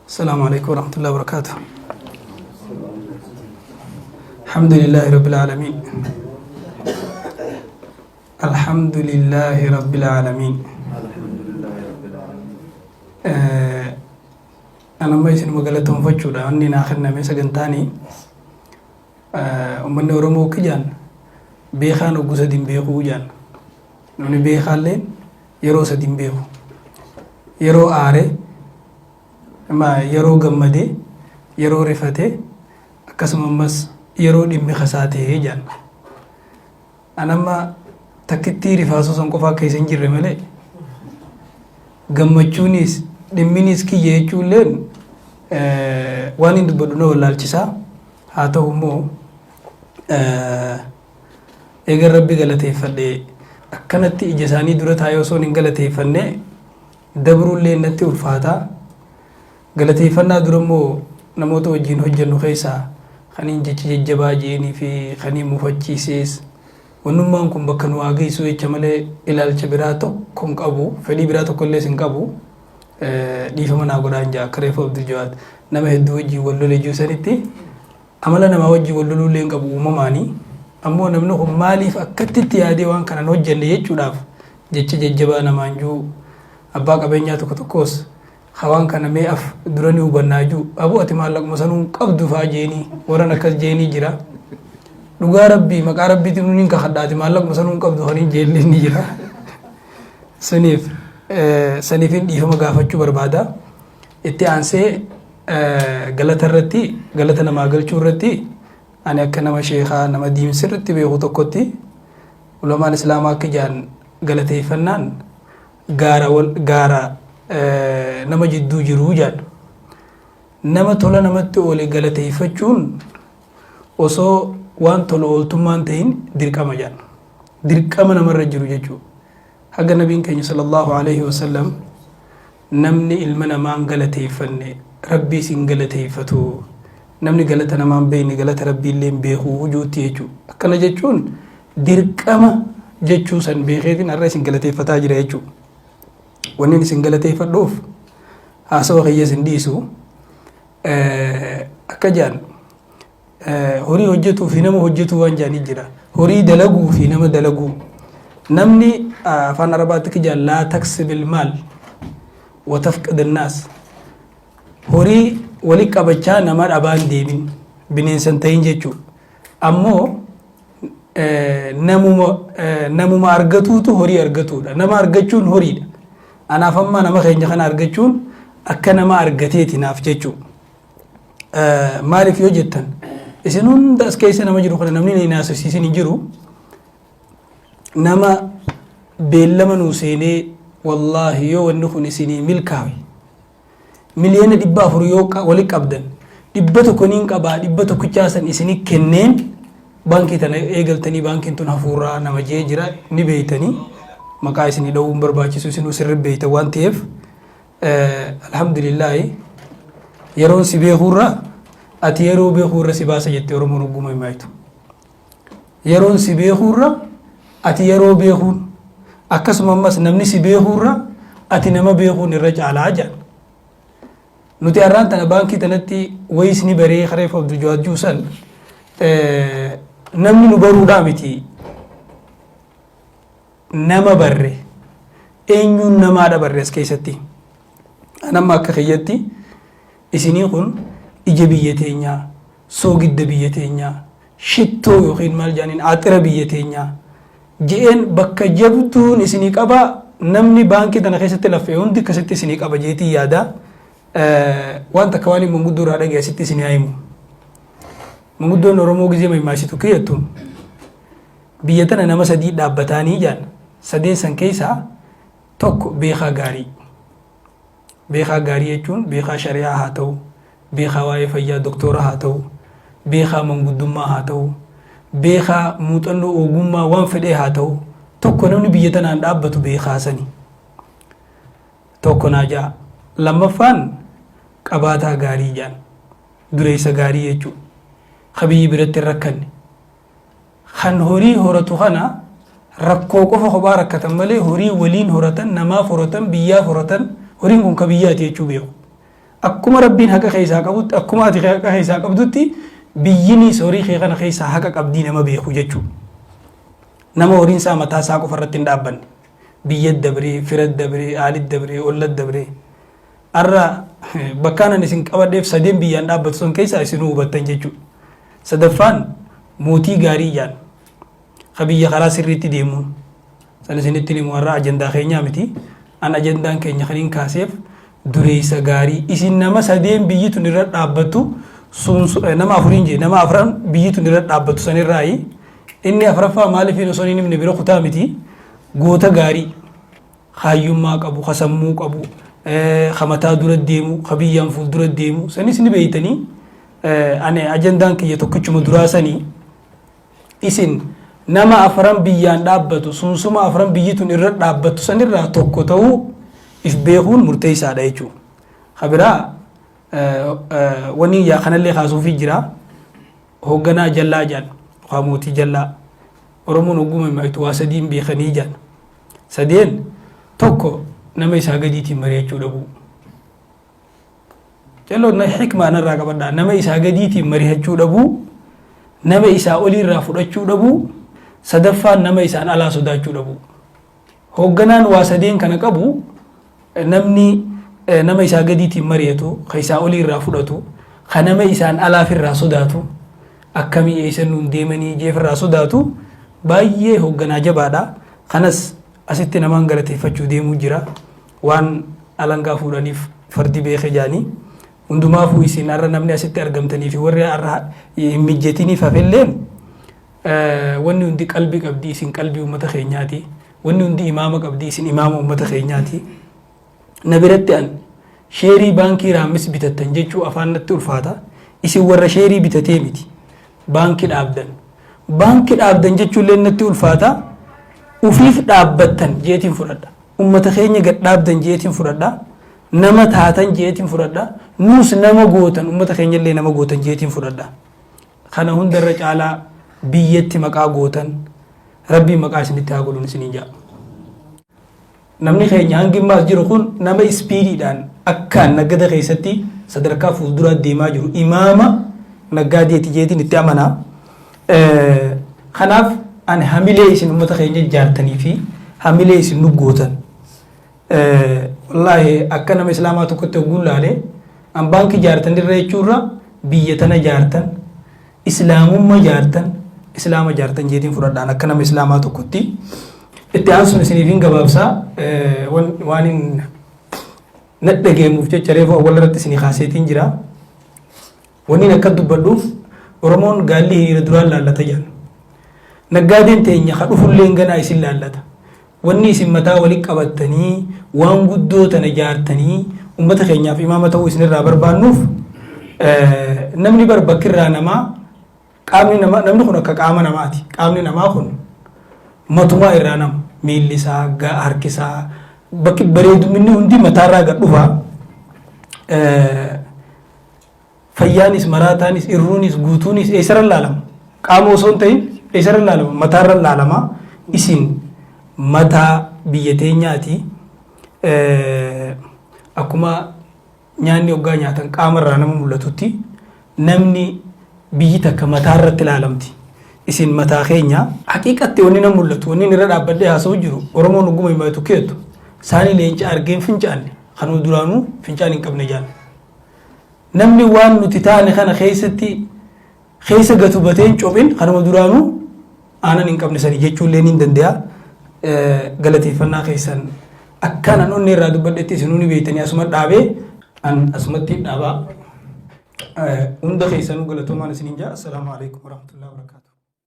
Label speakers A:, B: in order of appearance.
A: السلام عليكم ورحمة الله وبركاته. الحمد لله رب العالمين. الحمد لله رب العالمين. An amma isinuma galatoonfachuudha wanni naa kenname sagantaanii uummanni Oromoo kijaan beekaan oggu sadiin beekuu jaan. Namni beekaallee yeroo sadiin beeku. Yeroo aare, yeroo gammade, yeroo rifate, akkasuma ammas yeroo dhimmi kasaa ta'ee jaan. An amma takkittii rifaasuu san qofaa keessa hin jirre malee gammachuunis dhimminis kiyya jechuulleen waan hin dubbadhu na wallaalchisaa. Haa ta'u immoo eegan Rabbi galateeffadhe, akkanatti ija isaanii dura taa'ee osoo hin galateeffanne dabruullee natti ulfaata. Galateeffannaa dura immoo namoota wajjin hojjennu keessaa kaniin jecha jajjabaa je'eenii fi kaniin mufachiisees, wannummaan kun bakka nu haa geessu jecha malee ilaalcha biraa tokko hin qabu, fedhii biraa tokko illee hin qabu. Dhiifama naa godhaan jaa. Akka reefu Abdul Jawaad nama hedduu wajjin wal lole jiru sanitti amala namaa wajjin wal loluu illee hin qabu uumamaanii. Ammoo namni kun maaliif akkatti itti yaadee waan kanan hojjenne jechuudhaaf jecha jajjabaa namaan jiru, abbaa qabeenyaa tokko tokkos hawaan kana mee af dura ni hubannaa jiru, aboo ati maallaquma sanuu hin qabdu faa jeenii warran akkas jeenii jira. Dhugaa Rabbii, maqaa Rabbiitiin nuun hin kakadha, ati maallaquma sanuu hin qabdu kan hin jeelli ni jira. Saniif saniifin dhiifama gaafachuu barbaada. Itti aansee galata irratti, galata namaa galchuu irratti, ani akka nama sheekaa, nama diin sirriitti beeku tokkotti, ulamaan islaamaa akka jaan galateeffannaan gaara wal gaara nama jidduu jiruu jaan. Nama tola namatti oole galateeffachuun osoo waan tola ooltummaan ta'in dirqama jaan. Dirqama namarra jiru jechuudha. Haga nabiin keenya sallallahu alaihi wasallam namni ilma namaan galateeffanne Rabbiis hin galateeffatu, namni galata namaan beekne galata Rabbii illee hin beeku hujuutti jechuudha. Akkana jechuun dirqama jechuu san beekeetiin har'a isin galateeffataa jira jechuudha. Wanni isin galateeffadhuuf haasawa kiyya isin dhiisu, akka jaan horii hojjetuu fi nama hojjetuu waan jaanii jira. Horii dalaguu fi nama dalaguu. Namni afaan Arabaatti akka jaan laa taksibil maal wa tafqid naas. Horii wali qabachaa nama dhabaan deemin, bineensa hin ta'in jechuudha. Ammoo namuma argatuutu horii argatuudha. Nama argachuun horiidha. Anaaf amma nama keenya kana argachuun akka nama argateeti naaf jechuudha. Maaliif yoo jettan, isin hunda as keessa nama jiru kana namni na haasofsiisin hin jiru. Nama beellama nuu seenee, wallaahi yoo wanni kun isinii milkaawe 400,000,000 yoo wali qabdan, 100 niin qabaa, dhibba tokkichaa san isinii kenneen baankii tana eegaltanii baankiin tun hafuuraa nama jee jira ni beeytanii. Maqaa isinii dha'uun barbaachisu, isinuu sirri beeytan waan ta'eef. Alhamdulillaahi, yeroon si beekuurra ati yeroo beekuurra si baasa jette Oromoon ogguma himaaytu. Yeroon si beekuurra ati yeroo beekuun, akkasuma ammas namni si beekuurra ati nama beekuun irra caalaa jedhan. Nuti har'aan tana baankii tanatti wayis ni baree kareef Abdul Jawaad Juusan namni nu baruudhaa miti, nama barre, eenyuun namaadha barre as keessatti. Anamma akka kiyyatti isinii kun ija biyya teenyaa, soogidda biyya teenyaa, shittoo yookiin maal jedhaniin axira biyya teenyaa je'een bakka jabduun isinii qaba. Namni baankii tana keessatti laffee hundi akkasitti isinii qaba jeetii yaada. Waan takka waan manguddoo irraa dhagaye asitti isinii haa himu. Manguddoon Oromoo gizee mammaasitu kiyyattu biyya tana nama sadii dhaabbataanii jaan. Sadeen san keessaa tokko beekaa gaarii. Beekaa gaarii jechuun beekaa shari'aa haa ta'u, beekaa waa'ee fayyaa doktora haa ta'u, beekaa manguddummaa haa ta'u, beekaa muuxannoo ogummaa waan fedhee haa ta'u, tokko namni biyya tanaan dhaabbatu beekaa sani. Tokko naa ja'a. Lammaffaan qabaataa gaarii jaan. Dureessa gaarii jechuudha. Ka biyyi biratti hin rakkanne. Kan horii horatu kana rakkoo qofa kophaa rakkatan malee horii waliin horatan, namaaf horatan, biyyaaf horatan, horiin kun ka biyyaati jechuu beeku. Akkuma Rabbiin haqa keessaa qabutti, akkuma ati haqa keessaa qabdutti, biyyinis horii kee kana keessaa haqa qabdii nama beeku jechuudha. Nama horiin isaa mataa isaa qofa irratti hin dhaabbanne. Biyya dabree, fira dabree, aalit dabree, olla dabree. Har'a bakkaan ani isin qabadheef sadeen biyyaan dhaabbatu sun keessaa isinuu hubattan jechuudha. Sadaffaan mootii gaarii jaan. Ka biyya karaa sirriitti deemuun. San isinitti himu har'a ajandaa keenyaa miti. An ajandaan keenya kan hin kaaseef dureessa gaarii. Isin nama sadeen biyyi tun irra dhaabbattu sun nama afuriin jee, nama afran biyyi tun irra dhaabbattu sanirraayi. Inni afraffaa maaliif osoo hin himne bira kutaa miti. Goota gaarii. Kaayyummaa qabu, ka sammuu qabu, ka mataa dura deemu, ka biyyaan fuuldura deemu. Sanis ni beeytanii. Ani ajandaan kiyya tokkichuma duraa sanii. Isin nama afran biyyaan dhaabbatu, sunsuma afran biyyi tun irra dhaabbattu sanirraa tokko ta'uu if beekuun murteessaadha jechuudha. Ka biraa wanni yaa kanallee kaasuufii jira. Hoogganaa jallaa jaan yookaan mootii jallaa. Oromoon hogguma himaatu waa sadiin beekanii jaan. Sadeen tokko nama isaa gadiitiin mari'achuu dhabuu. Jalloon na hikmaa narraa qabadhaa. Nama isaa gadiitiin mari'achuu dhabuu, nama isaa oliirraa fudhachuu dhabuu, sadaffaan nama isaan alaa sodaachuu dhabuu. Hoogganaan waa sadeen kana qabu, namni nama isaa gadiitiin mari'atu, ka isaa oliirraa fudhatu, ka nama isaan alaafirraa sodaatu, akkamii eessa nuun deemanii jeefirraa sodaatu, baay'ee hoogganaa jabaadha. Kanas asitti namaan galateeffachuu deemuu jira. Waan alangaa fuudhaniif fardi beeke jaanii. Hundumaafuu isin har'a namni asitti argamtanii fi warri har'a hin mijjatiniif hafelleen, wanni hundi qalbii qabdi, isin qalbii uummata keenyaati. Wanni hundi imaama qabdi, isin imaama uummata keenyaati. Na biratti an sheerii baankii Raammis bitattan jechuu afaan natti ulfaata. Isin warra sheerii bitatee miti. Baankii dhaabdan. Baankii dhaabdan jechuullee natti ulfaata. Ufiif dhaabbattan jeetiin fudhadha. Uummata keenya gad dhaabdan jeetiin fudhadha. Nama taatan jeetiin fudhadha. Nuus nama gootan, uummata keenya illee nama gootan jeetiin fudhadha. Kana hundarra caalaa biyyatti maqaa gootan, Rabbiin maqaa isinitti haa godhuun isiniin jedha. Namni keenya hangi ammaas jiru kun nama ispiidiidhaan akkaan naggada keessatti sadarkaa fuulduraa deemaa jiru, imaama naggaadeeti jeetiin itti amanaa. Kanaaf ani hamilee isin uummata keenya ijaartanii fi hamilee isin nu gootan. Wallaahi akka nama islaamaa tokkotti hogguun laalee, an baankii ijaartan irra jechuurra biyya tana ijaartan, islaamummaa ijaartan, islaama ijaartan jeetiin fudhadhaan akka nama islaamaa tokkotti. Itti aansuun isiniif hin gabaabsaa, waan hin nadhageemuuf jecha reefu awwal irratti isinii kaaseetiin jira. Wanni akka dubbadhuuf, Oromoon gaalli hiriira duraan laallata jedhan. Naggaadeen teenya ka dhufulleen ganaa isin laallata. Wanni isin mataa walitti qabattanii waan guddoo tana ijaartanii uummata keenyaaf imaama ta'uu isinirraa barbaannuuf, namni bar bakkirraa namaa qaamni namaa, namni kun akka qaama namaati. Qaamni namaa kun matumaa irraa nama, miilli isaa, harki isaa, bakki bareeduminni hundi mataarraa gad dhufa. Fayyaanis, maraataanis, irruunis, guutuunis eessarra laalama? Qaama osoo hin ta'in eessarra laalama? Mataarra laalama. Isin mataa biyya teenyaati. Akkuma nyaanni hoggaa nyaatan qaamarraa nama mul'atutti, namni biyyi takka mataarratti ilaalamti. Isin mataa keenya. Haqiiqatti wanni na mul'atu, wanni irra dhaabbadhee haasa'u jiru, Oromoon hogguma himatu keetu saani leenca argeen fincaanne kanuu duraanuu fincaan hin qabne jaan. Namni waan nuti taane kana keessatti keessa gatu bateen cophin kanuma duraanuu aanan hin qabne sani jechuullee ni danda'a. Galateeffannaa keessan akkaan an onnee irraa dubbadhetti isinuu ni beektanii, asuma dhaabee an asumatti dhaabaa. Hunda keessanuu galatoomaan isiniin jaa. Assalaamu alaikum warahmatullahi wabarakatuh.